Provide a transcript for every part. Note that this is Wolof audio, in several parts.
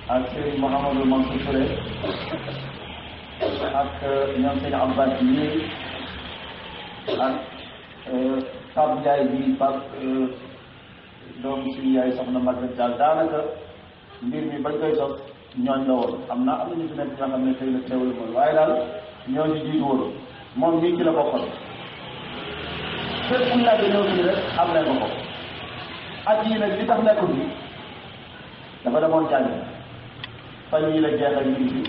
ak Serigne Mouhamadou Mansour Touré ak ñoom sëñ Abbas yi ak Pape Ndiaye bi Pape doomu suñu yaay soxna Maguette Diall daanaka mbir mi bañ koy sos ñooñ la woon am na ñu fi nekk ñoo xam ne tey la teewul woon waaye daal ñoo ñu jiitu woon moom mii ci la bokkoon fépp fu nekk ñëw fii rek am nañ ko at yii nag li tax nekkul bi dafa demoon jàng fan yii la jeexal ñu ngi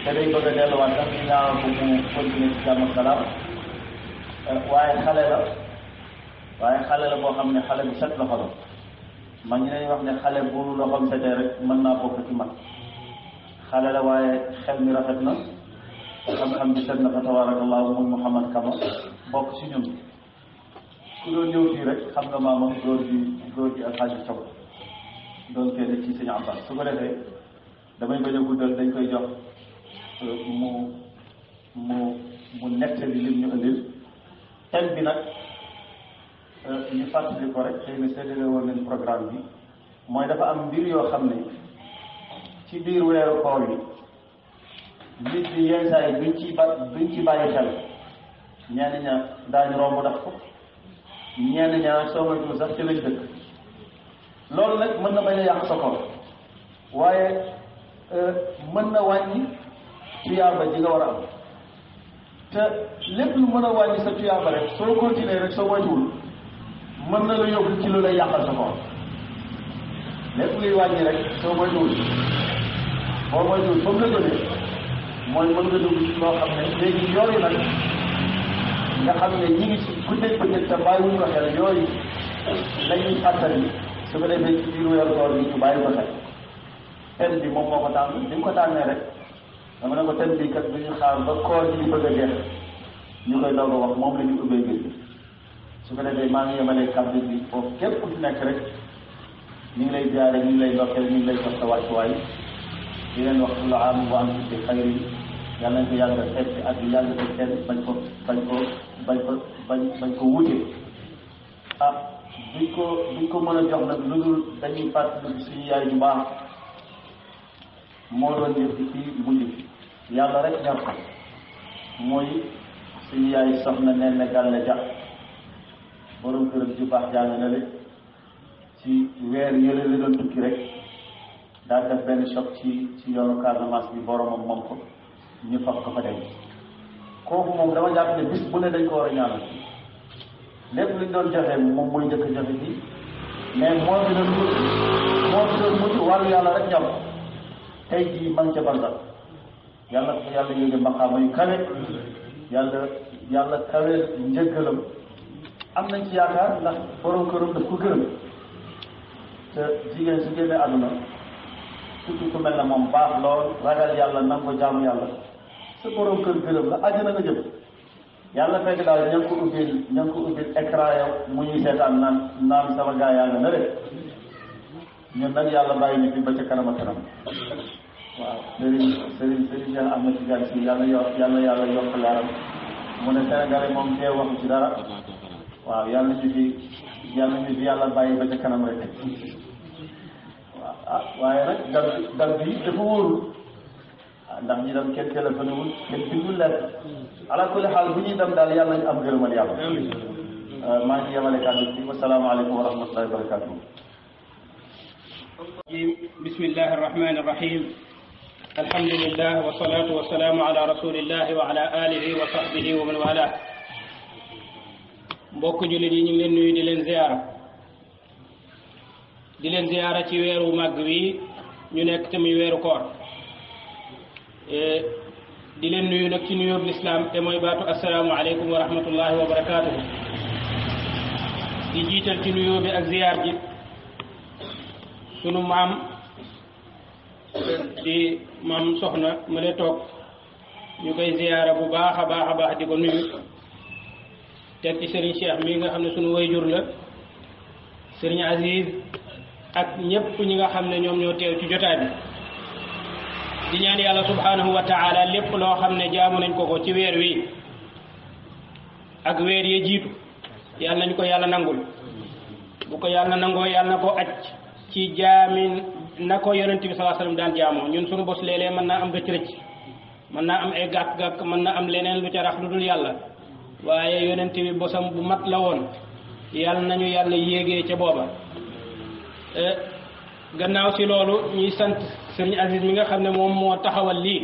te day bëgg a delluwaat sax ñu ñaanal ko mu continuer ci jàmm ak salaam waaye xale la boo xam ne xale bu set loxo la man ñu wax ne xale bu loxoom setee rek mën naa bokk ci mag xale la waaye xel mi rafet na xam-xam bi set na fa tabarakallahu muy Mouhamad Kama bokk si ñun ku doon ñëw fii rek xam nga maamam góor gi Alxaaji Sow doon kenn ci Sëñ Abbas su ko defee damay bañ a guddal dañ koy jox mu nettali lim ñu indil thème bi nag ñu fàttali ko rek xëy na séddale woon nañ programme bi mooy dafa am mbir yoo xam ne ci biir weeru koor yi nit ñi yenn saa yi duñ ci bàyyi xel ñenn ña daañu romb daf ko ñenn ña soo moytuwul sax ci lañ dëkk loolu nag mën na bañ a yàq sa koor waaye mën na wàññi tuyaaba ji nga war a am te lépp lu mën a wàññi sa tuyaaba rek soo continuer rek soo moytuwul mën na la yóbbu ci lu lay yàqal sa koor lépp luy wàññi rek soo moytuwul boo moytuwul fa mu la jógee mooy mën nga dugg ci loo xam ne léegi yooyu nag nga xam ne ñi ngi ci guddeeg bëccëg te bàyyiwuñ ko xel yooyu lañuy fàttali su ko defee ci biir weeru koor bi ñu bàyyi ko xel thème bi moom moo ko tànn bi mu ko tànnee rek dama ne ko thème bi kat duñu xaar ba koor gi di bëgg a jeex ñu koy doog a wax moom la ñu ubbee mbir bi su ko defee maa ngi yemalee kàddu bi foofu képp ku fi nekk rek ñu ngi lay jaare ñu ngi lay ndokkeel ñu ngi lay jox sa wàccuwaay di leen wax kullu aam wa antum bi xayri yàlla nañ ko yàlla xeet ci at bi yàlla ko kenn bañ ko wute ah duñ ko mën a jox nag lu dul dañuy fàttali suñu yaay bu baax moo doon def ci mujj yàlla rek ñor ko mooy suñu yaay soxna nen na gàlle ja borom këram ci baax jàng na le ci weer yële la doon tukki rek daa def benn choc ci yoonu Casamance bi boromam moom ko ñu fab ko fa dem kooku moom dama jàpp ne bis bu ne dañ ko war a ñaanal lépp luñ doon joxe moom mooy njëkk a joxe ji mais moo fi doon mujj wàllu yàlla rek ñor tey jii man ca barsax yàlla ko yàlla yéege maqaama yu kawe yàlla kawe njëggalam am nañ ci yaakaar ndax borom këram daf ko gërëm te jigéen su génnee àdduna surtout ku mel ne moom baax lool ragal yàlla nangu ko jaamu yàlla sa borom kër gërëm la àjjana nga jëm yàlla fekk daal ña ngi ko ubbil écran yow mu ñuy seetaan naan sama gaa yaa nga ne rek ñun nag yàlla bàyyi ñu fi ba ca kanam a kanam waaw Serigne Cheikh Ahmed Tidiane Sy yàlla yokk leeram mu ne Sénégalais moom dee waxu ci dara waaw yàlla ñu fi yàlla bàyyi ba ca kanam rek waaw ah waaye nag dal bi dafa wóorul ndax ñi dem kenn téléphoné wul kenn bindul leen ala kulli xaal bu ñuy dem daal yàlla ñu am gërëmal yàlla maa ngi yemale kàddu bi wasalaamaaleykum wa rahmatullahi wa barakatuh bismillahi arrahmani irrahim alhamdulillah wasalatu wasalaamu ala rasulillahi wa ala alihi wa sahbihi wa man wala mbokk jullit yi ñu ngi leen nuyu di leen ziyaara ci weeru màgg wi ñu nekk te muy weeru koor di leen nuyu nag ci nuyoob lislaam te mooy baatu assalaamu aleykum wa rahmatullahi wa barakatuhu di jiital ci nuyoo bi ak ziyaar ji sunu maam di maam soxna ma le toog ñu koy ziyaara bu baax a baax di ko nuyu teg ci Serigne Cheikh mii nga xam ne sunu wayjur la Serigne Aziz ak ñépp ñi nga xam ne ñoom ñoo teew ci jotaay bi di ñaan yàlla subhanahu wa taala lépp loo xam ne jaamu nañ ko ci weer wi ak weer ya jiitu yàlla nañ ko yàlla nangul bu ko yàlla nangoo yàlla na ko aj ci jaamin na ko yonent bi sallallahu alayhi wasallam daan jaamoo ñun suñu bos léeg-léeg mën naa am rëcc mën naa am ay gàkk-gàkk mën na am leneen lu ca rax lu dul yàlla waaye yonent bi bosam bu mat la woon yàlla nañu yàlla yéegee ca booba gannaaw si loolu ñuy sant sëriñ Aziz mi nga xam ne moom moo taxawal lii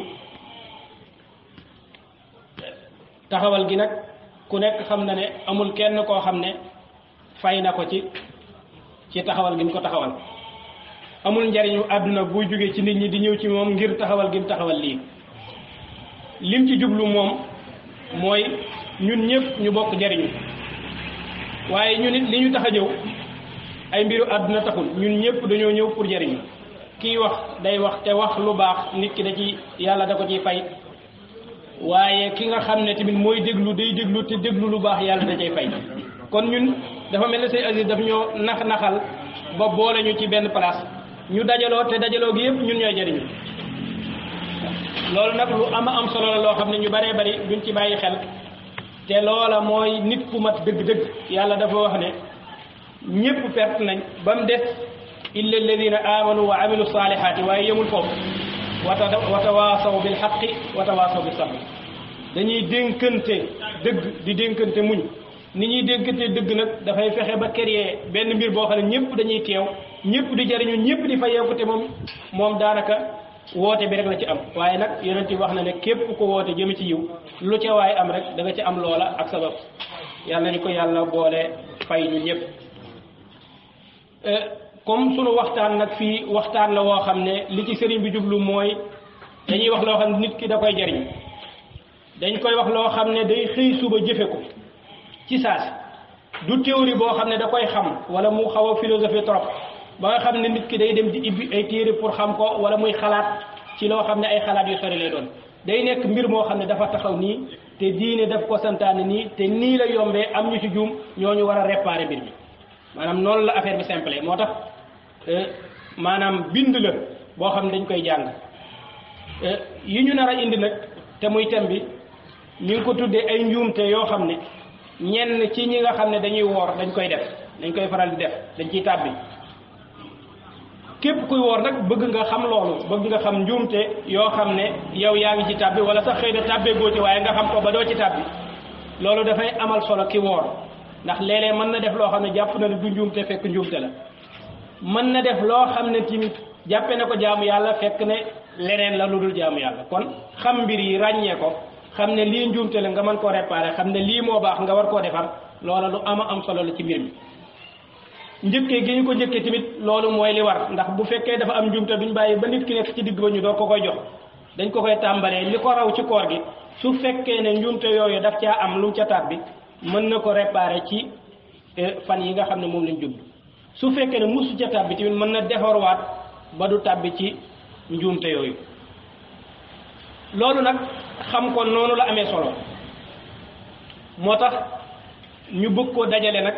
taxawal gi nag ku nekk xam na ne amul kenn koo xam ne fay na ko ci taxawal gi ñu ko taxawal amul njariñu àdduna buy jógee ci nit ñi di ñëw ci moom ngir taxawal gi mu taxawal lii lim ci jublu moom mooy ñun ñëpp ñu bokk jariñu waaye ñun it li ñu tax a ñëw ay mbiru àdduna taxul ñun ñëpp dañoo ñëw pour jariñu kii wax day wax te wax lu baax nit ki da ci yàlla da ko ciy fay waaye ki nga xam ne tamit mooy déglu day déglu te déglu lu baax yàlla da cay fay kon ñun dafa mel ne say Aziz daf ñoo naxal ba boole ñu ci benn place ñu dajaloo te dajaloo gi yëpp ñun ñooy jariñu loolu nag lu am solo la loo xam ne ñu baree bari duñ ci bàyyi xel te loola mooy nit ku mat dëgg-dëgg yàlla dafa wax ne ñëpp perte nañ ba mu des illa alladina amanu wa amilu salihati waaye yemul foofu wa tawaasaw bil haqqi wa tawaasaw bis sabr dañuy dénkante dëgg di dénkante muñ ni ñuy dénkante dëgg nag dafay fexe ba créer benn mbir boo xam ne ñëpp dañuy teew ñëpp di jariñu ñëpp di fayeeku te moom daanaka woote bi rek la ci am waaye nag yonent bi wax na ne képp ko woote jëme ci yiw lu ca waay am rek da nga ci am loola ak sabab yàlla nañu ko yàlla boole fay ñu ñëpp comme sunu waxtaan nag fii waxtaan la woo xam ne li ci sëriñ bi jublu mooy dañuy wax loo xam ne nit ki da koy jariñ dañ koy wax loo xam ne day xëy suba jëfe ko ci saasi du théorie boo xam ne da koy xam wala mu xaw a philosophie trop ba nga xam ne nit ki day dem di ibbi ay téere pour xam ko wala muy xalaat ci loo xam ne ay xalaat yu sori lay doon day nekk mbir moo xam ne dafa taxaw nii te diine daf ko santaane nii te nii la yombee am ñu ci juum ñooñu war a réparer mbir mi maanaam noonu la affaire bi simple moo tax maanaam bind la boo xam ne dañ koy jàng yi ñu nar a indi nag te muy thème bi ñu ngi ko tuddee ay njuumte yoo xam ne ñenn ci ñi nga xam ne dañuy woor dañ koy def dañ koy faral di def dañ ciy tàbbi képp kuy woor nag bëgg nga xam loolu bëgg nga xam njuumte yoo xam ne yow yaa ngi ci tàbbi wala sax xëy na tàbbee goo ci waaye nga xam ko ba doo ci tàbbi loolu dafay amal solo ki woor ndax léeg-léeg mën na def loo xam ne jàpp na ne du njuumte fekk njuumte la mën na def loo xam ne tamit jàppe na ko jaamu yàlla fekk ne leneen la lu dul jaamu yàlla kon xam mbir yi ràññee ko xam ne lii njuumte la nga mën koo réparer xam ne lii moo baax nga war koo defar loola lu am solo la ci mbir mi njëkkee gi ñu ko njëkkee tamit loolu mooy li war ndax bu fekkee dafa am njuumte duñ bàyyi ba nit ki nekk ci digg ba ñu door ko koy jox dañ ko koy tàmbalee li ko raw ci koor gi su fekkee ne njuumte yooyu daf caa am lu mu ca tàbbi mën na ko réparer ci fan yi nga xam ne moom lañ jublu su fekkee ne musu ca tàbbi tamit mën na defarwaat ba du tàbbi ci njuumte yooyu loolu nag xam ko noonu la amee solo moo tax ñu bëgg koo dajale nag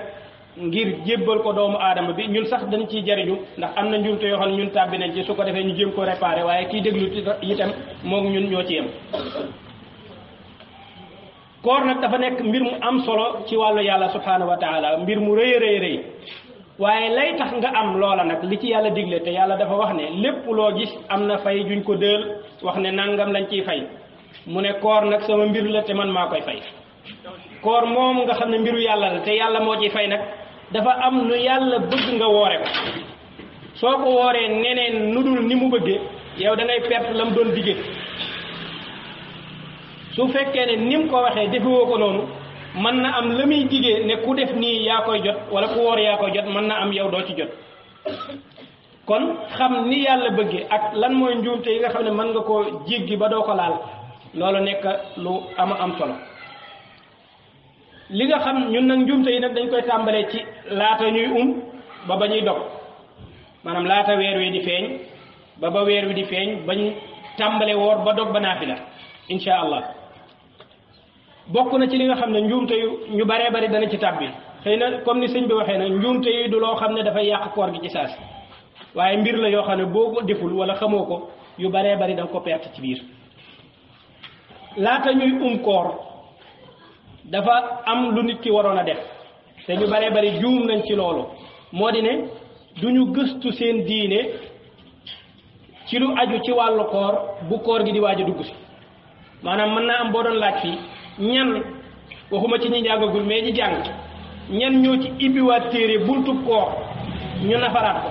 ngir jébbal ko doomu aadama bi ñun sax dañ ciy jariñu ndax am na njuumte yoo xam ne ñun tàbbi nañ ci su ko defee ñu jéem ko réparer waaye kiy déglu itam moom ñun ñoo ci yem koor nag dafa nekk mbir mu am solo ci wàllu yàlla subhanahu wa taala mbir mu rëy rëy waaye lay tax nga am loola nag li ci yàlla digle te yàlla dafa wax ne lépp loo gis am na fay juñ ko dël wax ne nangam lañ ciy fay mu ne koor nag sama mbir la te man maa koy fay koor moom nga xam ne mbiru yàlla la te yàlla moo ciy fay nag dafa am nu yàlla bëgg nga woore ko soo ko wooree neneen nu dul ni mu bëggee yow da ngay perte la mu doon digge su fekkee ne ni mu ko waxee defewoo ko noonu mën na am la muy digee ne ku def nii yaa koy jot wala ku woor yaa koy jot mën na am yow doo ci jot kon xam ni yàlla bëggee ak lan mooy njuumte yi nga xam ne mën nga koo jéggi ba doo ko laal loolu nekk lu am solo li nga xam ñun nag njuumte yi nag dañ koy tàmbalee ci laata ñuy ba ñuy dog maanaam laata weer wi di feeñ ba weer wi di feeñ bañ tàmbale woor ba dog ba naafila insha allah bokk na ci li nga xam ne njuumte yu ñu baree bari dana ci tàbbi xëy na comme ni sëñ bi waxee nag njuumte yi du loo xam ne dafay yàq koor gi ci saasi waaye mbir la yoo xam ne boo ko deful wala xamoo ko yu baree bari da nga ko perte ci biir laata ñuy koor dafa am lu nit ki waroon a def te ñu baree bari juum nañ ci loolu moo di ne duñu gëstu seen diine ci lu aju ci wàllu koor bu koor gi di waaj a dugg si maanaam mën naa am boo doon laaj fii ñan waxuma ci ñi jàngagul mais ñi jàng ñan ñoo ci ibbiwaat téere buntu koor ñu nafaraat ko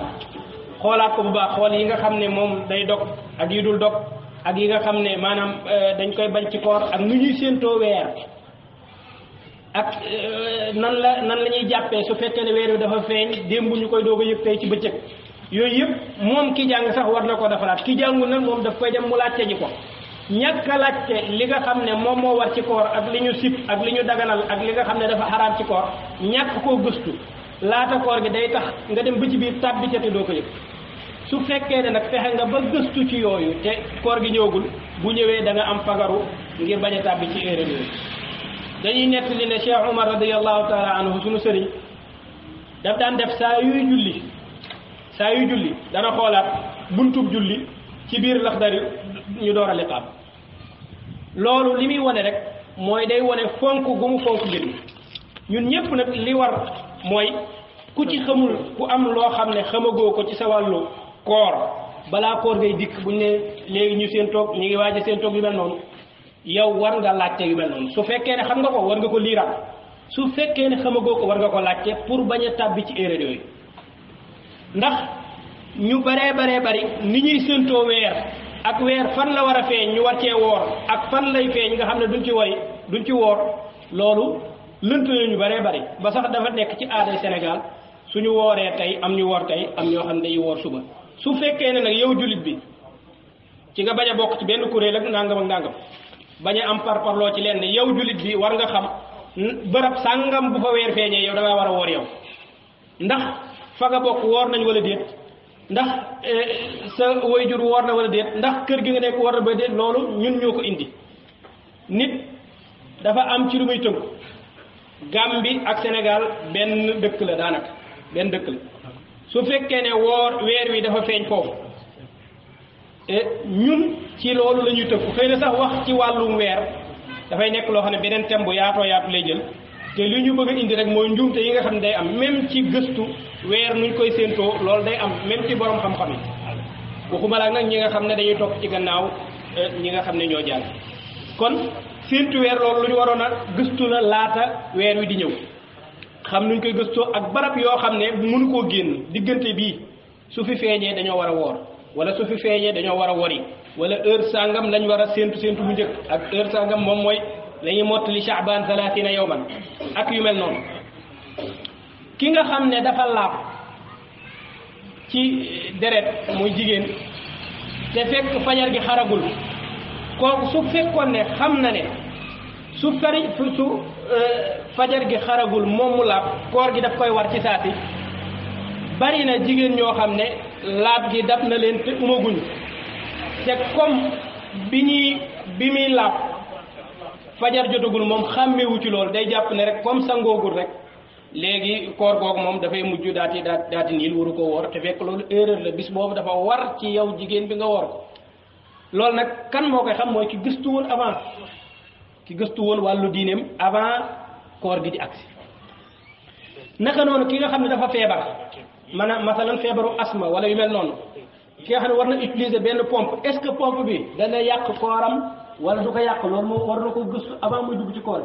xoolaat ko bu baax xool yi nga xam ne moom day dog ak yi dul dog ak yi nga xam ne maanaam dañ koy bañ ci koor ak nu ñuy séentoo weer ak nan la ñuy jàppee su fekkee ne weer wi dafa feeñ démb ñu koy doog a yëg tey ci bëccëg yooyu yëpp moom ki jàng sax war na ko defaraat ki jàngul nag moom daf koy dem mu laajte ji ko ñàkk a laajte li nga xam ne moom moo war ci koor ak li ñu sib ak li ñu daganal ak li nga xam ne dafa xaraam ci koor ñàkk koo gëstu laata koor gi day tax nga dem ba ci biir tàbbi ca te doo ko yëg su fekkee ne nag fexe nga ba gëstu ci yooyu te koor gi ñëwagul bu ñëwee da nga am fagaru ngir bañ a tàbbi ci erreur yooyu dañuy nettali ne Cheikh Omar radiyallahu taala anhu sunu sëriñ daf daan def saa yuy julli dana xoolaat buntub julli ci biir Laxdari ñu door a liqaam loolu li muy wane rek mooy day wane fonk gu mu fonk mbir mi ñun ñëpp nag li war mooy ku ci xamul ku am loo xam ne xamagoo ko ci sa wàllu koor balaa koor ngay dikk buñ ne léegi ñu seen toog ñu ngi waaj seen toog yu mel noonu yow war nga laajte yu mel noonu su fekkee ne xam nga ko war nga ko liiraat su fekkee ne xamagoo ko war nga ko laajte pour bañ a tàbbi ci erreur yooyu ndax ñu baree bari ni ñuy séentoo weer ak weer fan la war a feeñ ñu war cee woor ak fan lay feeñ nga xam ne duñ ci woor loolu lënt na ñu baree bari ba sax dafa nekk ci aaday Sénégal suñu wooree tey am ñu woor tey am ñoo xam ne dañuy woor suba su fekkee ne nag yow jullit bi ci nga bañ a bokk ci benn kuréel ak nangam bañ a am parparloo ci leen ne yow jullit bi war nga xam bërëb sàngam bu fa weer feeñee yow da ngaa war a woor yow ndax fa nga bokk woor nañ wala déet ndax sa waajur woor na wala déet ndax kër gi nga nekk woor na ba déet loolu ñun ñoo ko indi nit dafa am ci lu muy tënk Gambie ak Sénégal benn dëkk la daanaka benn dëkk la su fekkee ne weer wi dafa feeñ foofu ñun ci loolu la ñuy tënk xëy na sax wax ci wàllum weer dafay nekk loo xam ne beneen thème bu yaatoo yaatu lay jël te li ñu bëgg a indi rek mooy njuumte yi nga xam ne day am même ci gëstu weer nuñ koy séentoo loolu day am même ci borom xam-xam yi waxuma la nag ñi nga xam ne dañuy topp ci gannaaw ñi nga xam ne ñoo jàll kon séentu weer loolu lu ñu waroon a gëstu la laata weer wi di ñëw xam nuñ koy gëstoo ak barab yoo xam ne mënu koo génn diggante bii su fi feeñee dañoo war a woor wala su fi feeñee dañoo war a wori wala heure sangam lañ war a séentu bu njëkk ak heure sangam moom mooy lañuy mottali Sha'ban 30 yawman ak yu mel noonu ki nga xam ne dafa laab ci deret muy jigéen te fekk fajar gi xaragul kooku su fekkoon ne xam na ne su fajar gi xaragul moom mu laab koor gi daf koy war ci saati bari na jigéen ñoo xam ne laab gi dab na leen te umaguñu te comme bi muy laab fajar jotagul moom xàmmewu ci loolu day jàpp ne rek comme sangoogul rek léegi koor googu moom dafay mujj daati niil waru ko woor te fekk loolu erreur la bis boobu dafa war ci yow jigéen bi nga woor ko loolu nag kan moo koy xam mooy ki gëstu woon avant ki gëstu woon wàllu diineem avant koor gi di agsi naka noonu ki nga xam ne dafa feebar maanaam masalan feebaru asma wala yu mel noonu ki nga xam ne war na utiliser benn pompe est-ce que pompe bi dana yàq kooram wala du ko yàq loolu moom war na ko gëstu avant muy dugg ci koor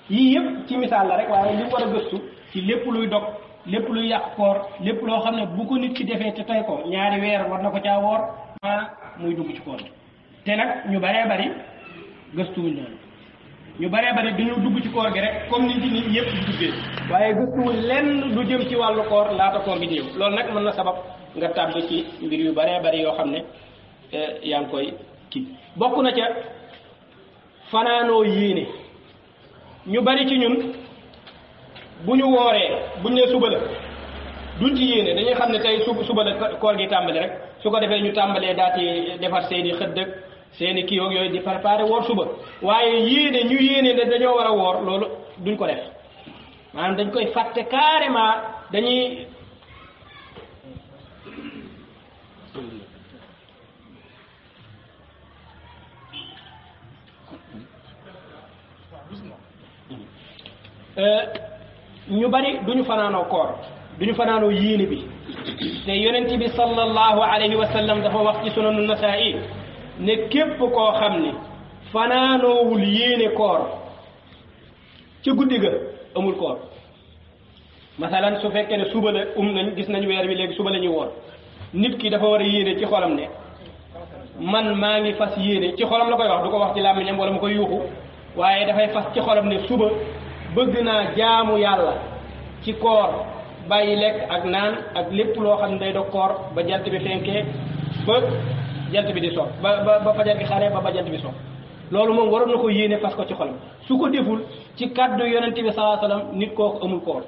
bi yii yëpp ci misaal la rek waaye li mu war a gëstu ci lépp luy dog lépp luy yàq koor lépp loo xam ne bu ko nit ki defee te tey ko ñaari weer war na ko caa woor muy dugg ci koor bi te nag ñu baree bari gëstuwuñ loolu ñu baree bari dañu dugg ci koor gi rek comme nit ñi yëpp di duggee waaye gëstuwuñ lenn lu jëm ci wàllu koor laata koor gi di ñëw loolu nag mën na sabab nga tàbb ci mbir yu baree bari yoo xam ne yaa ngi koy kii bokk na ca fanaanoo yéene ñu bari ci ñun bu ñu wooree buñ ne suba la duñ ci yéene dañuy xam ne tey suba la koor gi tàmbali rek su ko defee ñu tàmbalee daati defar seeni xëdd seeni kii ak yooyu di préparé woor suba waaye yéene ñu yéene ne dañoo war a woor loolu duñ ko def maanaam dañ koy fàtte carrément dañuy ñu bari duñu fanaanoo koor duñu fanaanoo yéene bi te yonent bi sallallahu alayhi wa sallam dafa wax ci sunanu Nasaa'i ne képp koo xam ni fanaanoowul yéene koor ci guddi ga amul koor. masalan su fekkee ne suba la nañ gis nañ weer wi léegi suba la ñuy woor nit ki dafa war a yéene ci xolam ne man maa ngi fas yéene ci xolam la koy wax du ko wax ci làmmiñam wala mu koy yuuxu waaye dafay fas ci xolam ne suba bëgg naa jaamu yàlla ci koor bàyyi lekk ak naan ak lépp loo xam ne day dog koor ba jant bi fenkee ba jant bi di so ba fajar gi xaree ba jant bi so loolu moom waroon na ko yéene fas ko ci xolam su ko deful ci kàddu yonent bi sallallahu alayhi wasallam nit kooku amul koor.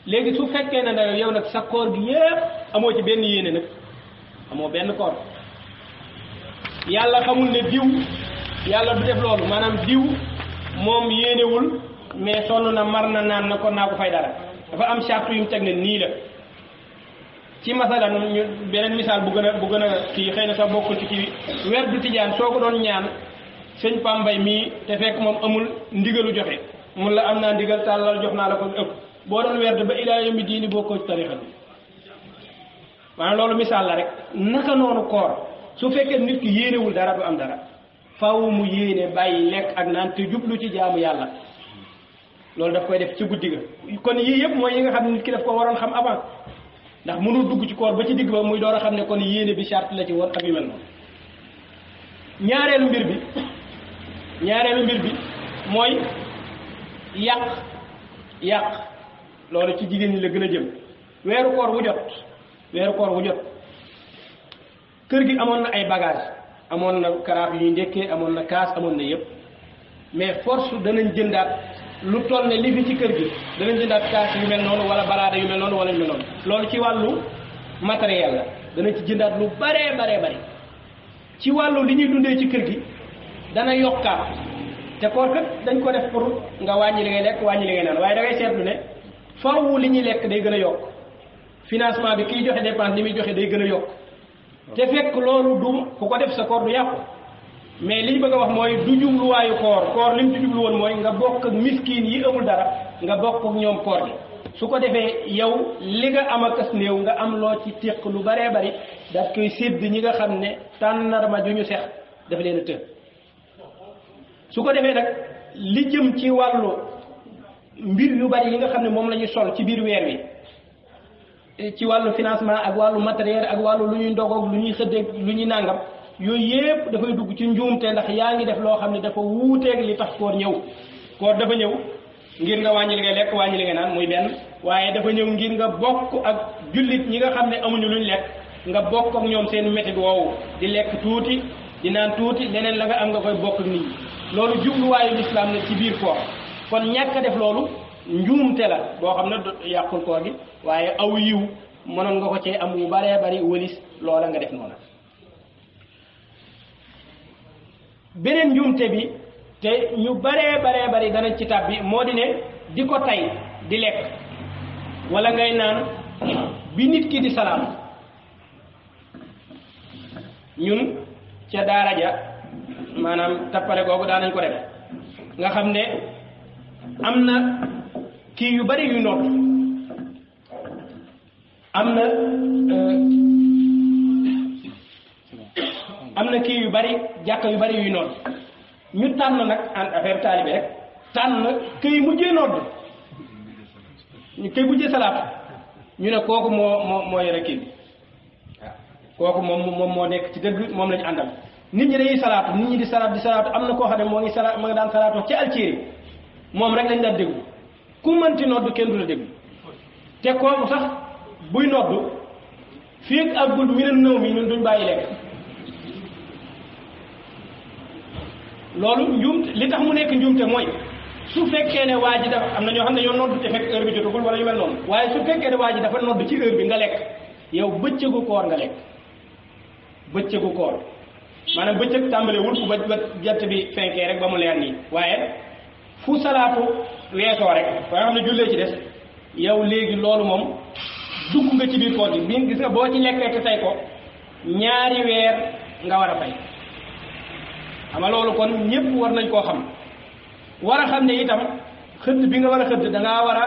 léegi su fekkee ne nag yow nag sa koor gi yépp amoo ci benn yéene nag amoo benn koor yàlla xamul ne diw yàlla du def loolu maanaam diw moom yéenewul mais sonn na mar na naan na kon naa ko fay dara dafa am charte yu mu teg ne nii la ci masalan ñu beneen misaal bu gën a kii xëy na sax bokkul ci kii weer du tijaan soo ko doon ñaan sëñ Pambay mii te fekk moom amul ndigalu joxe mun la am naa ndigal tàllal jox naa la ko ëpp boo doon werd ba ilaa yawmi diini bokkoo ci tarixa bi maanaam loolu misaal la rek naka noonu koor su fekkee nit ki yéenewul dara du am dara faw mu yéene bàyyi lekk ak naan te jublu ci jaamu yàlla loolu daf koy def ci guddi ga kon yii yëpp mooy yi nga xam ne nit ki daf ko waroon xam avant ndax mënul dugg ci koor ba ci digg ba muy door a xam ne kon yéene bi charte la ci woon ak yu mel noonu ñaareelu mbir bi mooy yàq loolu ci jigéen ñi la gën a jëm weeru koor wu jot kër gi amoon na ay bagage amoon na karaaf yu ñuy ndekkee amoon na kaas amoon na yëpp mais force danañ jëndaat lu toll ne li fi ci kër gi danañ jëndaat kaas yu mel noonu wala baraada yu mel noonu wala yu mel noonu loolu ci wàllu matériel la danañ ci jëndaat lu bare ci wàllu li ñuy dundee ci kër gi dana yokkaat te koor kat dañ ko def pour nga wàññi li ngay lekk wàññi li ngay naan waaye da ngay seetlu ne faaw li ñuy lekk day gën a yokk financement bi kiy joxe dépense li muy joxe day gën a yokk te fekk loolu du ku ko def sa koor du yàqu mais li ñu bëgg a wax mooy du jubluwaayu koor li mu ci jublu woon mooy nga bokk ak miskin yi amul dara nga bokk ak ñoom koor gi su ko defee yow li nga am ak as néew nga am loo ci téq lu baree bari daat koy sédd ñi nga xam ne tànnarma ju ñu sex dafa leen a të su ko defee nag li jëm ci wàllu mbir yu bari yi nga xam ne moom la ñuy sol ci biir weer wi ci wàllu financement ak wàllu matériel ak wàllu lu ñuy ndogoog lu ñuy xëddeeg lu ñuy nàngam yooyu yépp dafay dugg ci njuumte ndax yaa ngi def loo xam ne dafa wuuteeg li tax koor ñëw koor dafa ñëw ngir nga wàññi li ngay lekk wàññi li ngay naan muy benn waaye dafa ñëw ngir nga bokk ak jullit ñi nga xam ne amuñu luñ lekk nga bokk ak ñoom seen métit woowu di lekk tuuti di naan tuuti leneen la nga am nga koy bokk ak nit ñi loolu jubluwaayu lislaam la ci biir koor kon ñàkk a def loolu njuumte la boo xam ne yàqul koor gi waaye aw yiw mënoon nga ko cee am yu baree bari wëlis loola nga def noonu beneen njuumte bi te ñu baree bari danañ ci tàbbi moo di ne di ko tay di lekk wala ngay naan bi nit ki di salaam ñun ca daara ja maanaam tappale googu daanañ ko def nga xam ne am na kii yu bari yu noot am na kii yu bari jàkka yu bari yuy noot ñu tànn nag en affaire taalibe rek tànn këy mujjee noot ñu këy mujjee salaat ñu ne kooku moo yore kii bi waaw kooku moom moo nekk ci dëgg moom lañu àndal nit ñi dañuy salaatu nit ñi di salaatu am na koo xam ne moo ngi daan salaatoo ci Algérie moom rek lañ daan déglu ku mënti noddu kenn du la déglu te kooku sax buy noddu fii ak àggul mi nen nëw mi ñun duñ bàyyi lekk loolu njuumte li tax mu nekk njuumte mooy su fekkee ne waa ji dafa am na ñoo xam ne ñoo noddu te fekk heure bi jotagul wala yu mel noonu waaye su fekkee ne waa ji dafa noddu ci heure bi nga lekk yow bëccëgu koor nga lekk bëccëgu koor maanaam bëccëg tàmbalewul fu ba jant bi fenkee rek ba mu leer nii waaye fu salaatu weesoo rek ba nga xam ne jullee ci des yow léegi loolu moom dugg nga ci biir koor gi bi gis nga boo ci lekkee te tey ko ñaari weer nga war a fay xam nga loolu kon ñëpp war nañ koo xam war a xam ne itam xëdd bi nga war a xëdd dangaa war a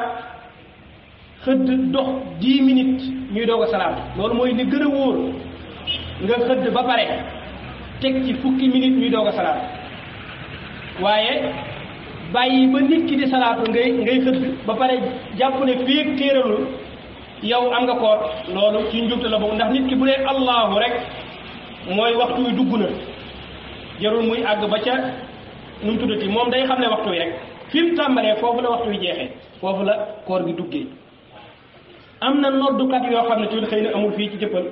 xëdd dox 10 minutes ñuy doog a salaatu loolu mooy li gën a wóor nga xëdd ba pare teg ci fukki minutes ñuy doog a salaatu waaye bàyyi ba nit ki di salaatu ngay xëdd ba pare jàpp ne fii ak téeralul yow am nga koor loolu ci njubte la boobu ndax nit ki bu dee allahu rek mooy waxtu wi dugg na jarul muy àgg ba ca nu mu tuddati moom day xam ne waxtu wi rek fi mu tàmbalee foofu la waxtu wi jeexee foofu la koor gi duggee. am na noddukat yoo xam ne tamit xëy na amul fii ci jëppal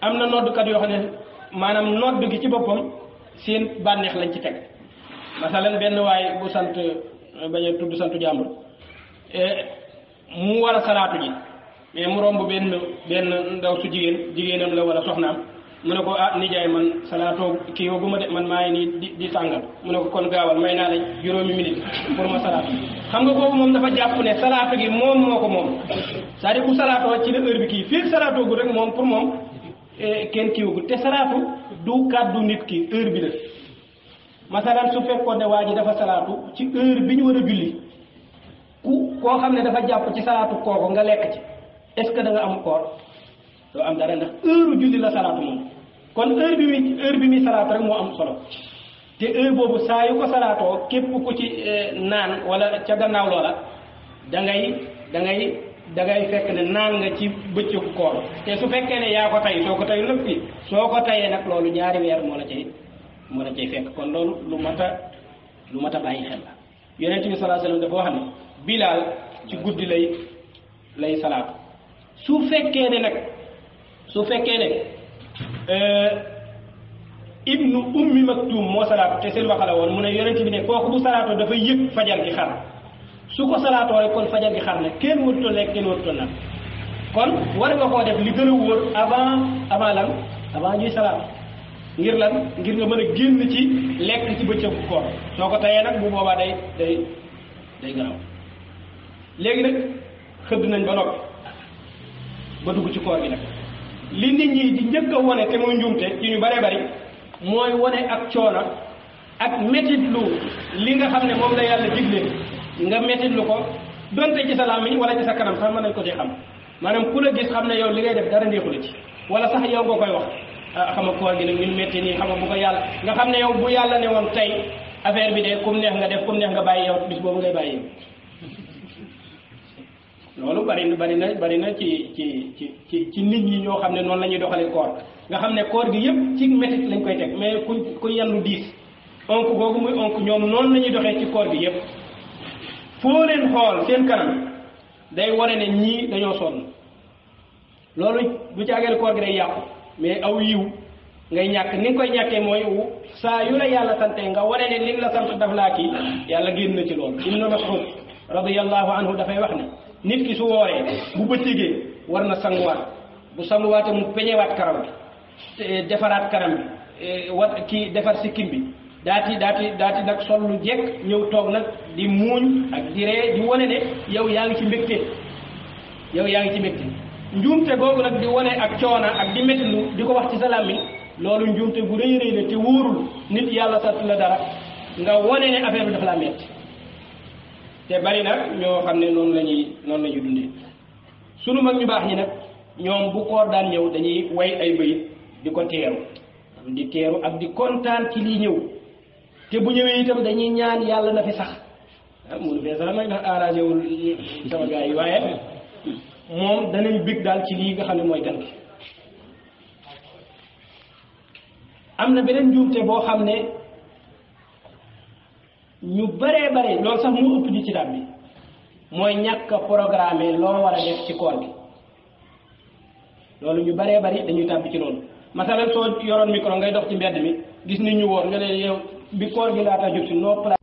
am na noddukat yoo xam ne maanaam nodd gi ci boppam seen bànneex lañ ci teg masalan benn waay bu sant bañ a tudd santu jàmbur mu war a salaatu ji mais mu romb benn ndaw su jigéenam la wala soxnaam mu ne ko ah nijaay man salaatoo kii woo bu ma de man maa ngi nii di tàngal mu ne ko kon gaawal may naa la juróomi minute pour ma salaatu xam nga boobu moom dafa jàpp ne salaatu gi moom moo ko moom c'est-à-dire bu salaatoo ci la heure bi kii fii salaatoo gu rek moom pour moom kenn kiiwagul te salaatu du kàddu nit ki heure bi la masalan su fekkoon ne waa ji dafa salaatu ci heure bi ñu war a julli koo xam ne dafa jàpp ci salaatu kooku nga lekk ci est-ce que da nga am koor doo am dara ndax heure julli la salaatu moom kon heure bi muy salaatu rek moo am solo te heure boobu saa yu ko salaatoo képp ku ci naan wala ca gannaaw loola da ngay fekk ne naan nga ci bëccëgu koor te su fekkee ne yaa ko tay soo ko tayu lépp fii soo ko tayee nag loolu ñaari weer moo la cay fekk kon loolu lu mat a bàyyi xel la yonent bi sallallahu alayhi wasallam dafa wax ne Bilaal ci guddi lay salaatu su fekkee ne ibnu ummi maktum moo salaatu te seen waxala woon mu ne yonent bi ne kooku bu salaatoo dafa yëg fajar gi xar su ko salaatoo rek kon fajar gi xar na kenn warutoon lekk kenn warutoon naan kon war nga koo def li gën a wóor avant ñuy salaatu ngir nga mën a génn ci lekk ci bëccëgu koor soo ko tayee nag bu boobaa day garaw léegi nag xëdd nañ ba noppi ba dugg ci koor gi nag li nit ñi di njëkk a wone te mooy njuumte ci ñu bare bari mooy wone ak coono ak métitlu li nga xam ne moom la yàlla digle nga métitlu ko donte ci sa làmmiñ wala ci sa kanam sax mën nañ ko ci xam maanaam ku la gis xam ne yow li ngay def dara neexu la ci wala sax yow nga koy wax xam nga koor gi nag ñun métti nii xam nga bu ko yàlla nga xam ne yow bu yàlla ne woon tey affaire bi de kum neex nga def kum neex nga bàyyi yow bis boobu ngay bàyyi yow loolu bari na ci nit ñi ñoo xam ne noonu la ñuy doxalee koor nga xam ne koor gi yëpp ci métit lañ koy teg mais ku yandu diis onk googu muy onk ñoom noonu la ñuy doxee ci koor gi yëpp foo leen xool seen kanam day wane ne ñii dañoo sonn loolu bu caageel koor gi day yàqu mais aw yiw ngay ñàkk ni nga koy ñàkkee mooy saa yu la yàlla sante nga wane ne li la sant daf laa kii yàlla génn na ci loolu Ibnu Mas'ud radiyallahu anhu dafay wax ne nit ki su wooree bu bëccëgee war na sanguwaat bu sanguwaatee mu peñewaat karaw bi defaraat kanam bi defar sikkim bi daati nag sol lu jekk ñëw toog nag di muuñ ak di ree di wane ne yow yaa ngi ci mbégte njuumte googu nag di wane ak coona ak di méttilu di ko wax ci sa làmmiñ loolu njuumte bu rëy rëy la te wóorul nit yàlla sant la dara nga wane ne affaire bi dafa laa metti te bari na ñoo xam ne noonu la ñuy dundee sunu mag ñu baax ñi nag ñoom bu koor daan ñëw dañuy way ay bayit di ko teeru ak di kontaan ci lii ñëw te bu ñëwee itam dañuy ñaan yàlla na fi sax munu fee sax nag ndax arrangé wul sama gars yi waaye moom danañ bég daal ci lii nga xam ne mooy gan gi am na beneen njuumte boo xam ne ñu baree bare loolu sax mu ëpp di ci dab bi mooy ñàkk a programme loo war a def ci koor gi loolu ñu baree bari dañuy tàbbi ci loolu masalan soo yoroon micro ngay dox ci mbedd mi gis nit ñu woor nga ne yow bi koor gi laata jub si noo place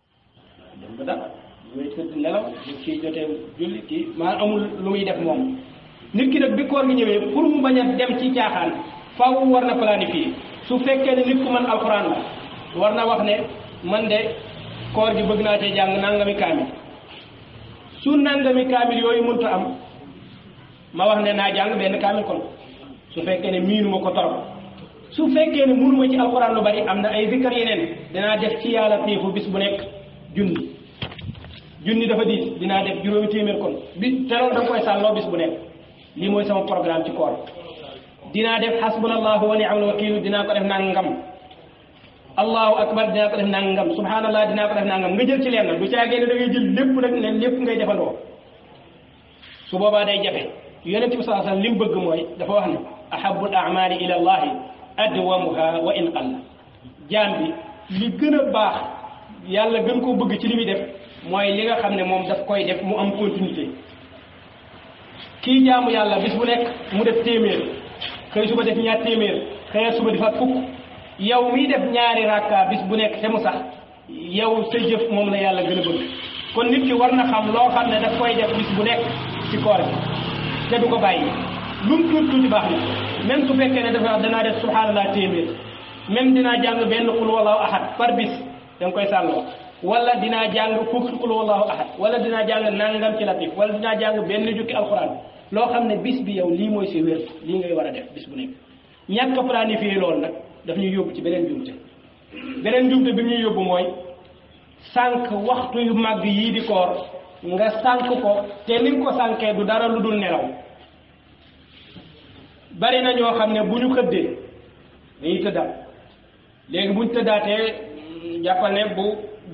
dem ba dara muy tëdd nelaw kii jotee julli kii maa amul lu muy def moom nit ki nag bi koor gi ñëwee pour mu bañ a dem ci caaxaan faaw war na planifier su fekkee ne nit ku mën alxuraan la war na wax ne man de koor gi bëgg naa cee jàng nangami kaamil su nangami kaamil yooyu mënta am ma wax ne naa jàng benn kaamil kon su fekkee ne miinuma ko torop su fekkee ne mënuma ci alxuraan lu bari am na ay zikkar yeneen dinaa def ci yàlla tiifu bis bu nekk junni dafa diis dinaa def juróomi téeméer kon bi te loolu da nga koy sàlloo bis bu nekk lii mooy sama programme ci koor dinaa def hasbunallahu wa ni'mal wakiil dinaa ko def nangam allahu akbar dinaa ko def nangam subhanallah dinaa ko def nangam nga jël ci leen du caagee ne da ngay jël lépp rek ne lépp ngay defandoo su boobaa day jafe yonent bi sallallahu alayhi wasallam li mu bëgg mooy dafa wax ne ahabbul a'mali ila allahi adwamuha wa in qalla jaam bi li gën a baax yàlla gën koo bëgg ci li muy def mooy li nga xam ne moom daf koy def mu am continuité kii jaamu yàlla bis bu nekk mu def téeméer xëy suba def ñaar téeméer xëy suba di fa fukk yow miy def ñaari rakka bis bu nekk te mu sax yow sa jëf moom la yàlla gën a bëgg kon nit ki war na xam loo xam ne daf koy def bis bu nekk ci koor bi te du ko bàyyi lu mu tuuti tuuti baax na même su fekkee ne dafa danaa def subhanallah téeméer même dinaa jàng benn qul wallahu ahad par bis da nga koy sàlloo wala dinaa jàng fukki qul wallahu ahad wala dinaa jàng nangam ci latif wala dinaa jàng benn jukki alquran loo xam ne bis bi yow lii mooy si wér lii ngay war a def bis bu nekk ñàkk a planifié loolu nag daf ñuy yóbbu ci beneen jumte bi ñuy yóbbu mooy sànq waxtu yu màgg yii di koor nga sànq ko te ni nga ko sànkee du dara lu dul nelaw bari na ñoo xam ne bu ñu xëddee dañuy tëddaat léegi bu ñu tëddaatee jàppal ne bu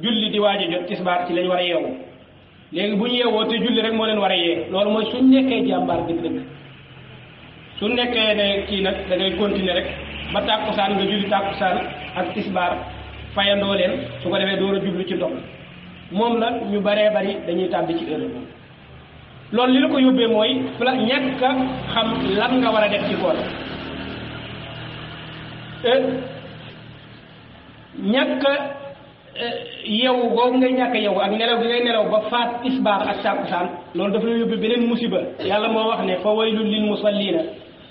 julli di waaj a jot tisbaar ci lañ war a yeewu léegi bu ñu yeewoo te julli rek moo leen war a yee loolu mooy suñ nekkee jàmbaar dëgg-dëgg suñ nekkee ne kii nag da ngay continuer rek ba tàkkusaan nga julli tàkkusaan ak tisbaar fayandoo leen su ko defee door a jublu ci ndox moom la ñu baree bari dañuy tàbbi ci heure boobu loolu li la ko yóbbee mooy ñàkk a xam lan nga war a def ci koor ñàkk yow googu ngay ñàkk yow ak nelaw gi ngay nelaw ba faat tisbaar ak tàkkusaan loolu dafa la yóbbee beneen musiba yàlla moo wax ne fa waylun lil musallina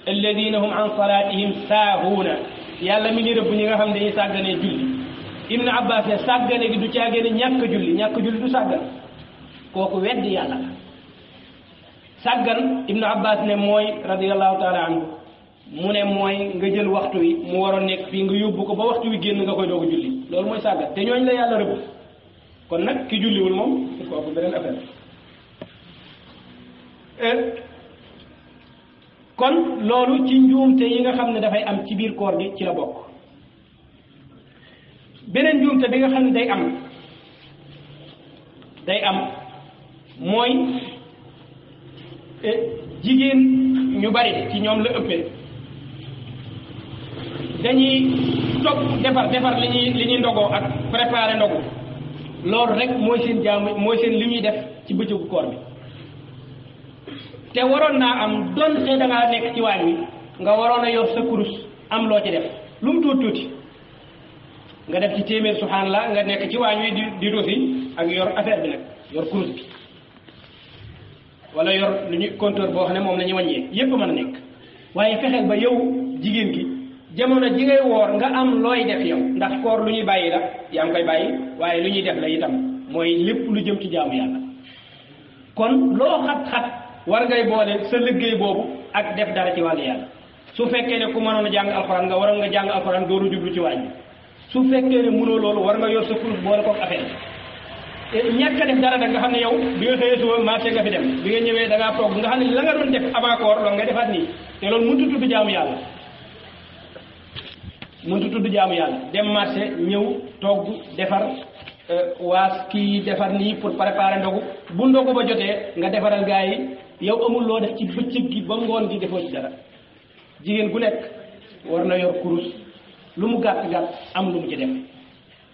alladina hum an salatihim saahuuna yàlla mi ngi rëbb ñi nga xam ne dañuy sàgganee julli ibnu abbas ne sàggane gi du caagee ne ñàkk julli du sàggan kooku weddi yàlla la sàggan ibnu abbas ne mooy radiallahu taala anhu mu ne mooy nga jël waxtu wi mu waroon nekk fii nga yóbbu ko ba waxtu wi génn nga koy doog a julli loolu mooy sàggan te ñooñ la yàlla rëbb kon nag ki julliwul moom kooku beneen affaire kon loolu ci njuumte yi nga xam ne dafay am ci biir koor gi ci la bokk beneen njuumte bi nga xam ne day am mooy jigéen ñu bari ci ñoom la ëppee dañuy topp defar li ñuy ndogoo ak préparer ndogu loolu rek mooy seen jaamu mooy seen li ñuy def ci bëccëgu koor bi te waroon naa am donte da ngaa nekk ci waañ wi nga waroon a yor sa kurus am loo ci def lu mu tuuti nga def ci téeméer subhanallah nga nekk ci waañ wi di rosi ak yor affaire bi nag yor kurus bi wala yor lu ñu compteur boo xam ne moom la ñuy wàññee yépp mën a nekk waaye fexeel ba yow jigéen gi jamono ji ngay woor nga am looy def yow ndax koor lu ñuy bàyyi la yaa ngi koy bàyyi waaye lu ñuy def la itam mooy lépp lu jëm ci jaamu yàlla kon loo xat-xat war ngay boole sa liggéey boobu ak def dara ci wàllu yàlla su fekkee ne ku mënoon a jàng alxuraan nga waroon nga jàng alxuraan dooru jublu ci waañ bi su fekkee ne mënoo loolu war nga yor sa kurus boole kook affaire ñàkk a def dara da nga xam ne yow bi nga xëyee suba marché nga fi dem bi nga ñëwee da ngaa toog nga xam ne la nga doon def avant koor loolu nga defaat nii te loolu mënut tudd jaamu yàlla mënut tudd jaamu yàlla dem marché ñëw togg defar waas kii defar nii pour préparer ndogu bu ndogu ba jotee nga defaral gaa yi yow amul loo def ci bëccëg gi ba ngoon gi defoo ci dara jigéen gu nekk war na yor kurus lu mu gàtt gàtt am lu mu ci def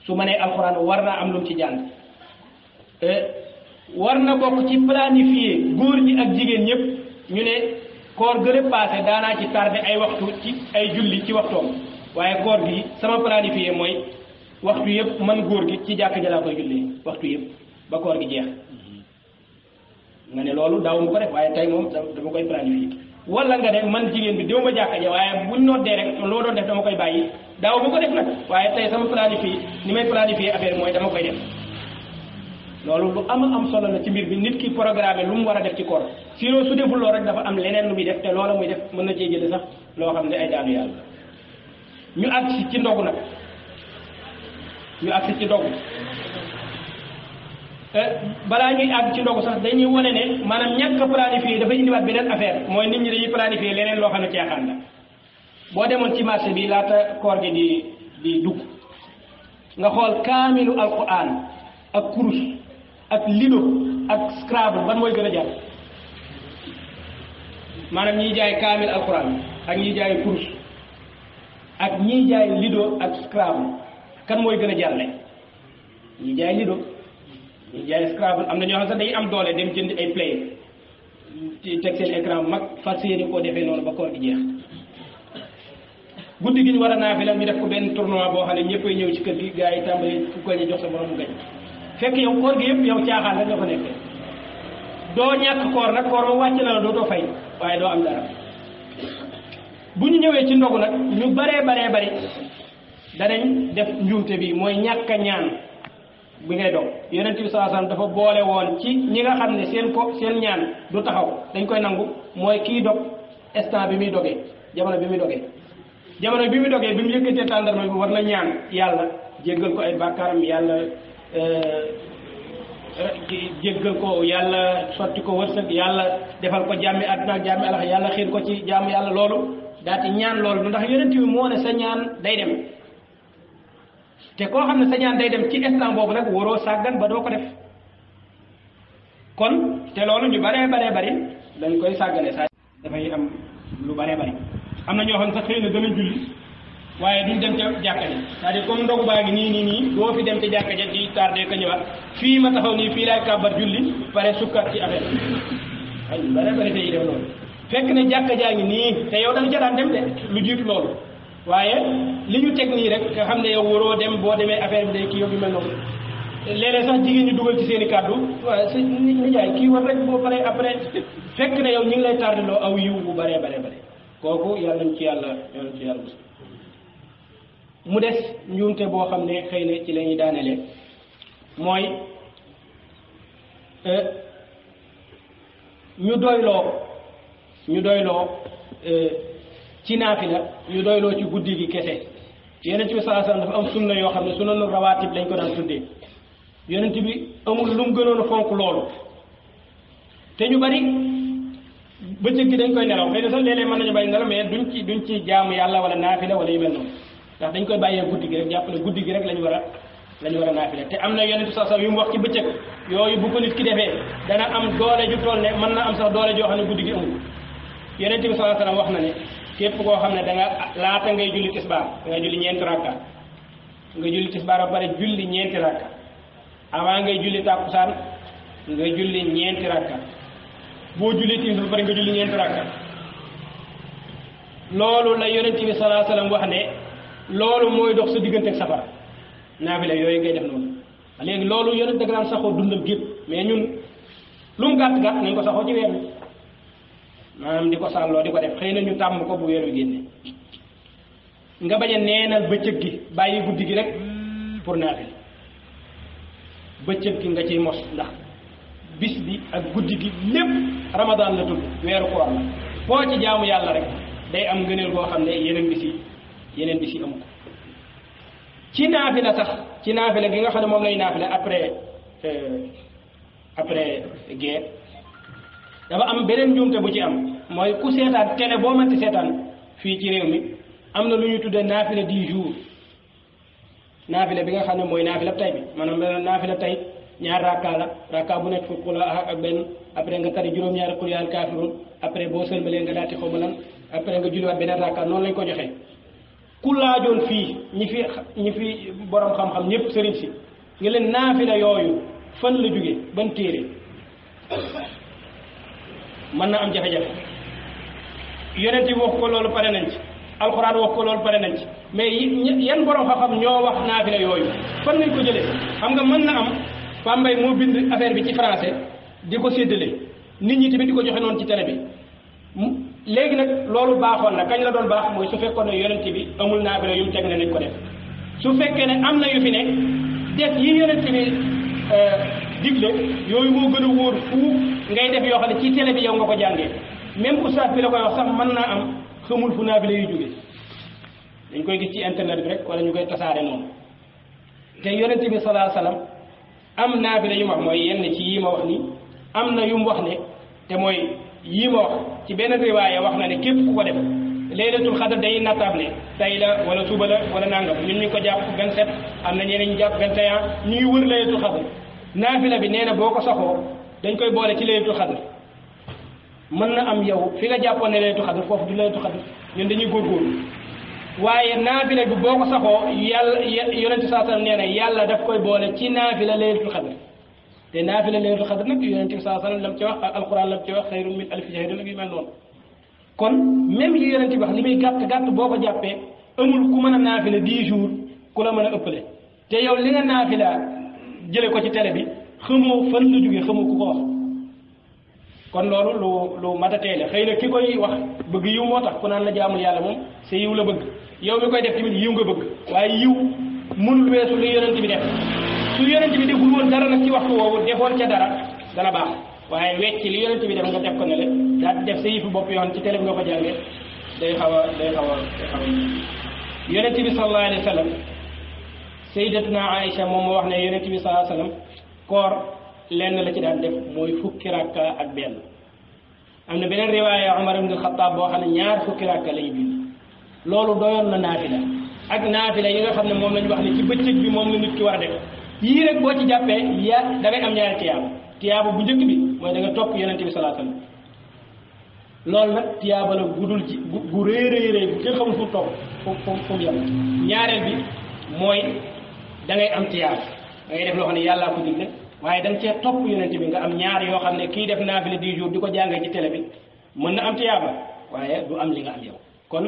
su ma nee alxuraan war naa am lu mu ci jàng war na bokk ci planifier góor ñi ak jigéen ñëpp ñu ne koor gële passé daanaa ci tardé ay waxtu ci ay julli ci waxtoom waaye koor gi sama planifier mooy waxtu yëpp man góor gi ci jàkk jalaa koy jullee waxtu yëpp ba koor gi jeex nga ne loolu daaw mu ko def waaye tey moom dama koy planifier wala nga ne man jigéen bi déw ma jàkka ja waaye buñ noddee rek loo doon def dama koy bàyyi daaw ma ko def nag waaye tey sama planifier ni may planifier affaire mooy dama koy def loolu lu am solo la ci mbir bi nit ki programme lu mu war a def ci koor sinon su deful loolu rek dafa am leneen lu muy def te loola muy def mën na cee jële sax loo xam ne ay daanu yàlla ñu agsi ci ndogu nag ñu agsi ci ndogu balaa ñuy àgg ci ndogu sax dañuy wane ne maanaam ñàkk a planifié dafa indiwaat beneen affaire mooy nit ñi dañuy planifié leneen loo xam ne caaxaan la boo demoon ci marché bi laata koor gi di dugg nga xool kaamilu alquran ak kurus ak lido ak scrabble ban mooy gën a jar maanaam ñiy jaay kaamil alquran ak ñiy jaay kurus ak ñiy jaay lido ak scrabble kan mooy gën a jàlle ñiy jaay lido ñiy jaay scrabble am na ñoo xam sax dañuy am doole dem jënd ay play ci teg seen écran bu mag fas yéene koo defee noonu ba koor gi jeex guddi gi ñu war a naafila ñu def ko benn tournoi boo xam ne ñëppay ñëw ci kër gi gars yi tàmbali ku gañe jox sa borom mu gañ fekk yow koor gi yëpp yow caaxaan rek nga ko nekkee doo ñàkk koor nag koor ba wàcc na la dootoo fay waaye doo am dara bu ñu ñëwee ci ndogu nag ñu baree bari danañ def njuumte bi mooy ñàkk a ñaan bi ngay dog yonent bi sallallahu alayhi wasallam dafa boole woon ci ñi nga xam ne seen ñaan du taxaw dañ koy nangu mooy kii dog instant bi muy dogee jamono bi muy dogee bi mu yëkkatee tàndarma bi war na ñaan yàlla jéggal ko ay bàkkaaram yàlla jéggal ko yàlla sotti ko wërsëg yàlla defal ko jàmmi àdduna ak jàmmi alax yàlla xiir ko ci jàmm yàlla loolu daati ñaan loolu ndax yonent bi moo ne sa ñaan day dem te koo xam ne sa ñaan day dem ci instant boobu nag waroo sàggan ba doo ko def kon te loolu ñu baree bari dañ koy sàggane saa dafay am lu baree bari am na ñoo xam ne sax xëy na dana julli waaye duñ dem ca jàkka ja c'est-à-dire comme ndogu baa ngi nii doo fi dem ca jàkka ja di tardé ka ñëwaat fii ma taxaw nii fii laay kàbbar julli pare sukkat ci affaire ay bari tey def loolu fekk ne jàkka jaa ngi nii te yow da nga ca daan dem de lu jiitu loolu waaye li ñu teg nii rek nga xam ne yow waroo dem boo demee affaire bi day kii yow yu mel noonu léeg-léeg sax jigéen ñi dugal ci seen i kàddu waaye si ni jaay kii war rek boo paree après fekk ne yow ñu ngi lay tardé loo aw yiw bu baree bare kooku yàlla nañ ci yàlla mu des njuumte boo xam ne xëy na ci la ñuy daanele mooy ñu doyloo ci naafila ñu doyloo ci guddi gi kese yonent bi sallallahu alayhi wasallam dafa am sunna yoo xam ne sunanu rawaatib lañ ko daan tuddee yonent bi amul lu mu gënoon a fonk loolu te ñu bari bëccëg gi dañ koy nelaw xëy na sax léeg-léeg mën nañu bàyyi nelaw mais duñ ci jaamu yàlla wala naafila wala yu mel noonu ndax dañ koy bàyyee guddi gi rek jàpp ne guddi gi rek lañu war a naafila te am na yonent bi sallallahu alayhi wasallam yu mu wax ci bëccëg yooyu bu ko nit ki defee dana am doole ju toll ne mën na am sax doole joo xam ne guddi gi amul yonent bi sallallahu alayhi wasallam wax na ne képp koo xam ne da nga laata ngay julli tisbaar da nga julli ñeenti rakka nga julli tisbaar ba pare julli ñeenti rakka avant ngay julli tàkkusaan nga julli ñeenti rakka boo julli timis ba pare nga julli ñeenti rakka loolu la yonent bi sallallahu alayhi wasallam wax ne loolu mooy dox sa diggante ak safara naafila yooyu ngay def noonu léegi loolu yonent da nga daan saxoo dundal gépp mais ñun lu mu gàtt nañ ko saxoo ci weer wi maanaam di ko sàlloo di ko def xëy na ñu tàmm ko bu weer wi génne nga bañ a neenal bëccëg gi bàyyi guddi gi rek pour naafila bëccëg gi nga ciy mos ndax bis bi ak guddi gi lépp ramadan la tudd weeru koor la foo ci jaamu yàlla rek day am ngëneel boo xam ne yeneen bis yi amu ko ci naafila sax ci naafila gi nga xam ne moom lay naafila après guerre dafa am beneen njuumte bu ci am mooy ku seetaan télé boo mënti seetaan fii ci réew mi am na lu ñu tuddee naafila 10 jours naafila bi nga xam ne mooy naafila tay bi maanaam naafila tay ñaar rakka bu nekk fukk la ak benn après nga tari juróom-ñaari qul yaa ayyuhal kaafiruun après boo sëlmalee nga daati xaw ma lan après nga julliwaat beneen rakka noonu lañ ko joxee ku laajoon fii ñi fi borom xam-xam ñëpp sëriñ si nga leen naafila yooyu fan la jóge ban téere mën na am jafe-jafe yonent bi wax ko loolu pare nañ ci alxuraan wax ko loolu pare nañ ci mais yan borom xam-xam ñoo wax naafila yooyu fan lañ ko jëlee xam nga mën na am Pambay moo bind affaire bi ci français di ko séddale nit ñi tamit di ko joxe noonu ci télé bi léegi nag loolu baaxoon na kañ la doon baax mooy su fekkoon ne yonent bi amul naafila yu mu teg ne nañ ko def su fekkee ne am na yu fi ne def yi yonent bi digle yooyu moo gën a wóor fuuf ngay def yoo xam ne ci télé bi yow nga ko jàngee même oustaz bi la koy wax sax mën naa am xamul fu naafila yu jóge dañ koy gis ci internet bi rek wala ñu koy tasaare noonu te yonent bi sallallahu alayhi wasallam am naafila yu ma wax mooy yenn ci yi ma wax ni am na yu mu wax ne te mooy yi ma wax ci benn riwaaya wax na ne képp ku ko def laylatul xadr day nattable tey la wala suba la wala nangam ñun ñu ko jàpp 27 am na ñeneen ñu jàpp 21 ñu ngi wër laylatul xadr naafila bi nee na boo ko saxoo dañ koy boole ci laylatul xadr mën na am yow fi nga jàppoon ne laylatul xadr foofu du laylatul xadr ñun dañuy góorgóorlu waaye naafila bi boo ko saxoo yàlla yonente saa sallam nee na yàlla daf koy boole ci naafila laylatul xadr te naafila laylatul xadr nag yonente saa sallam lam ci wax alquran lam ci wax xayrun min alfi shahrin ak yu mel noonu kon même yi yonente bi wax li muy gàtt gàtt boo ko jàppee amul ku mën a naafila 10 jours ku la mën a ëppale te yow li nga naafila jële ko ci télé bi xamoo fan la jógee xamoo ku ko wax kon loolu lu mat a tey la xëy na ki koy wax bëgg yiw moo tax ku naan la jaamul yàlla moom sa yiw la bëgg yow mi koy def tamit yiw nga bëgg waaye yiw mënul weesu lu yonent bi def su yonent bi deful woon dara nag ci waxtu woowu defoon ca dara dana baax waaye wecc li yonent bi def nga def ko ne le daal def sa yifu bopp yoon ci télé bi nga ko jàngee day xaw a yonent bi sallallahu alayhi wa sallam sayyidatuna Aïcha moom moo wax ne yonent bi sallallahu alayhi wa sallam koor lenn la ci daan def mooy fukki rakka ak benn am na beneen riwaaya Umar ibn Xattaab boo xam ne ñaar fukki rakka lañu bind loolu doyoon na naafila ak naafila yi nga xam ne moom lañu wax ne ci bëccëg bi moom la nit ki war a def yii rek boo ci jàppee da ngay am ñaari tiyaaba bu njëkk bi mooy da nga topp yonent bi sallallahu alayhi wa sallam loolu nag tiyaaba la gudul ci gu rëy bu kenn xamul fu toog fu mu yem ñaareel bi mooy da ngay am tiyaaba da ngay def loo xam ne yàllaa ko digle waaye da nga cee topp yonent bi nga am ñaar yoo xam ne kii def naafila 10 jours di ko jàngee ci télé bi mën na am tiyaaba waaye du am li nga am yow kon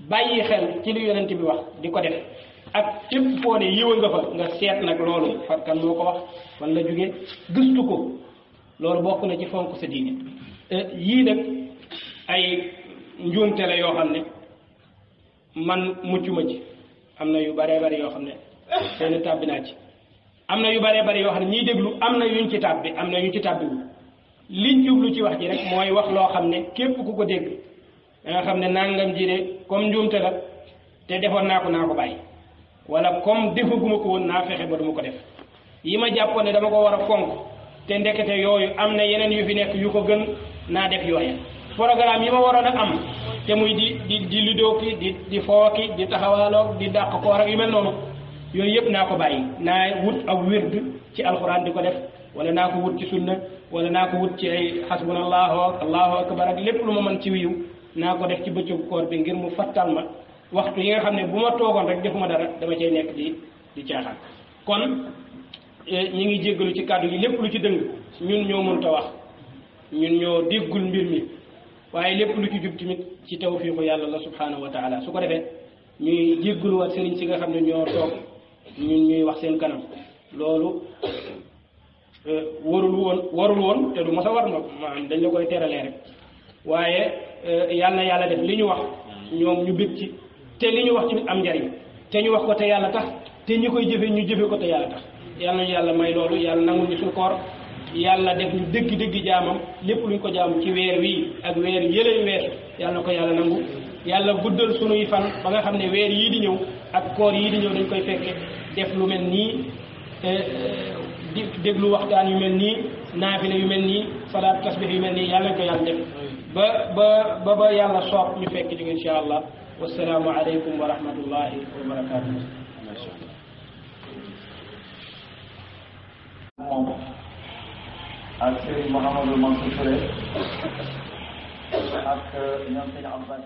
bàyyi xel ci li yonent bi wax di ko def ak képp foo ne yiwa nga fa nga seet nag loolu kan moo ko wax fan la jógee gëstu ko loolu bokk na ci fonk sa diine yii nag ay njuumte la yoo xam ne man mucc ma ci am na yu baree bari yoo xam ne seen tàbbi naa ci am na yu baree bari yoo xam ne ñiy déglu am na yuñ ci tàbbi am na yuñ ci tàbbiwul liñ jublu ci wax ji rek mooy wax loo xam ne képp ku ko dégg da nga xam ne nangam ji de comme njuumte la te defoon naa ko bàyyi wala comme defaguma ko woon naa fexe ba duma ko def yi ma jàppoon ne dama ko war a fonk te ndekete yooyu am na yeneen yu fi nekk yu ko gën naa def yooya programme yi ma waroon a am te muy di lidoo ki di foo ki di taxawaaloog di dàq koor ak yu mel noonu yooyu yëpp naa ko bàyyi naa wut ab wird ci alxuraan di ko def wala naa ko wut ci sunna wala naa ko wut ci ay xasbunallahu ak allahu akbar ak lépp lu ma mën ci wiiw naa ko def ci bëccëgu koor bi ngir mu fattal ma waxtu yi nga xam ne bu ma toogoon rek defuma dara dama cay nekk di caaxaan kon ñi ngi jéggalu ci kàddu gi lépp lu ci dëng ñun ñoo mënta wax ñun ñoo déggul mbir mi waaye lépp lu ci jub tamit ci tawfiiqu yàlla la subhanahu wa taala su ko defee ñuy jéggaluwaat sëriñ si nga xam ne ñoo toog ñun ñuy wax seen kanam loolu warul woon te du mos a war ma maanaam dañ la koy teralee rek waaye yàlla na yàlla def li ñu wax ñoom ñu bég ci te li ñu wax tamit am njariñ te ñu wax ko te yàlla tax te ñi koy jëfe ñu jëfe ko te yàlla tax yàlla nañu yàlla may loolu yàlla nangul ñu suñu koor yàlla def ñu dëgg jaamam lépp luñ ko jaam ci weer wii ak weer yëlay weesu yàlla na ko yàlla nangu yàlla guddal sunuy fan ba nga xam ne weer yii di ñëw ak koor yii di ñëw dañ koy fekke def lu mel nii di déglu waxtaan yu mel nii naafila yu mel nii salaat tasbih yu mel nii yàlla nañ ko yàlla def ba yàlla soob ñu fekk ñu insha allah wassalaamu aleykum wa rahmatullahi wa barakatuh moom ak Serigne Mouhamadou Mansour Touré ak ñoom sëñ Abbas